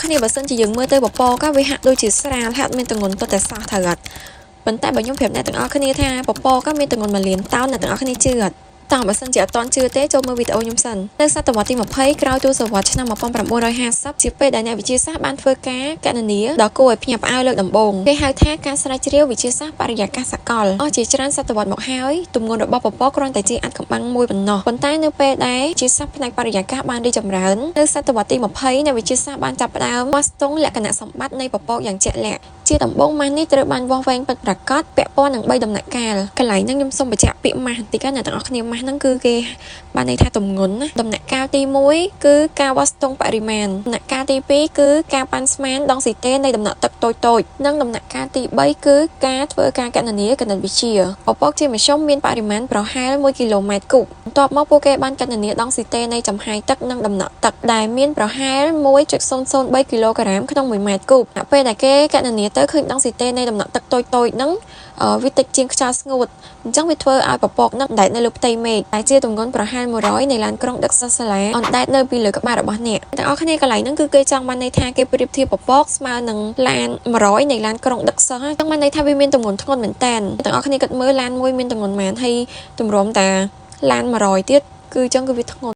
គ្នាបើសិនជាយើងមើលទៅពពកវាហាក់ដូចជាស្រាលហាក់មានទម្ងន់ទតែសោះត្រូវអត់ប៉ុន្តែបើខ្ញុំប្រាប់អ្នកទាំងអស់គ្នាថាពពកមានទម្ងន់1លានតោនអ្នកទាំងអស់គ្នាជឿអត់តោះបើសិនជាអត់តន់ជឿទេចូលមើលវីដេអូខ្ញុំសិននៅសតវត្សទី20ក្រោយទសវត្សឆ្នាំ1950ជាពេលដែលអ្នកវិទ្យាសាស្ត្របានធ្វើការកណនាដ៏គួរឲ្យភ្ញាក់ផ្អើលលើកដំបូងគេហៅថាការស្រាវជ្រាវវិទ្យាសាស្ត្របរិយាកាសសកលអស់ជាច្រើនសតវត្សមកហើយទម្ងន់របស់ពពកគ្រាន់តែជាអាថ៌កំបាំងមួយប៉ុណ្ណោះប៉ុន្តែនៅពេលដែលវិទ្យាសាស្ត្រផ្នែកបរិយាកាសបានរីកចម្រើននៅសតវត្សទី20អ្នកវិទ្យាសាស្ត្របានចាប់ផ្ដើមវាស់ស្ទង់លក្ខណៈសម្បត្តិនៃពពកយ៉ាងជាក់លាក់ជាដំបូងម៉ាស់នេះត្រូវបានវាស់វែងពិតប្រាកដពាក់ព័ន្ធនឹង3ដំណាក់កាលកន្លែងហ្នឹងខ្ញុំសូមបញ្ជាក់ពាក្យម៉ាស់បន្តិចណាអ្នកទាំងអស់គ្នាម៉ាស់ហ្នឹងគឺគេបានន័យថាទម្ងន់ណាដំណាក់កាលទី1គឺការវាស់ស្ទង់បរិមាណដំណាក់កាលទី2គឺការប៉ាន់ស្មានដង់ស៊ីតេនៃដំណក់ទឹកតូចៗនិងដំណាក់កាលទី3គឺការធ្វើការកណនាគណិតវិទ្យាពពកជាមធ្យមមានបរិមាណប្រហែល1គីឡូម៉ែត្រគូបបន្ទាប់មកពួកគេបានកណនាដង់ស៊ីតេនៃចំហាយទឹកនិងដំណក់ទឹកដែលមានប្រហែល1.003គីឡូក្រាមក្នុង1ម៉ែត្រគូបពេលដែលគេកណនាទៅឃើញដង់ស៊ីតេនៃដំណក់ទឹកតូចៗហ្នឹងវាតិចជាងខ្យល់ស្ងួតអញ្ចឹងវាធ្វើឲ្យពពកនឹងអណ្ដែតនៅលើផ្ទៃមេឃដែលជាទម្ងន់ប្រហែល100នៃឡានក្រុងដឹកសិស្សសាលាអណ្ដែតនៅពីលើក្បាលរបស់អ្នកទាំងអស់គ្នាកន្លែងហ្នឹងគឺគេចង់បានន័យថាគេប្រៀបធៀបពពកស្មើនឹងឡាន100នៃឡានក្រុងដឹកសិស្សអញ្ចឹងបានន័យថាវាមានទម្ងន់ធ្ងន់មែនតើទាំងអស់គ្នាគិតមើលឡានមួយមានទម្ងន់ប៉ុន្មានហើយទម្រាំតាឡាន100ទៀតគឺអញ្ចឹងគឺវាធ្ងន់។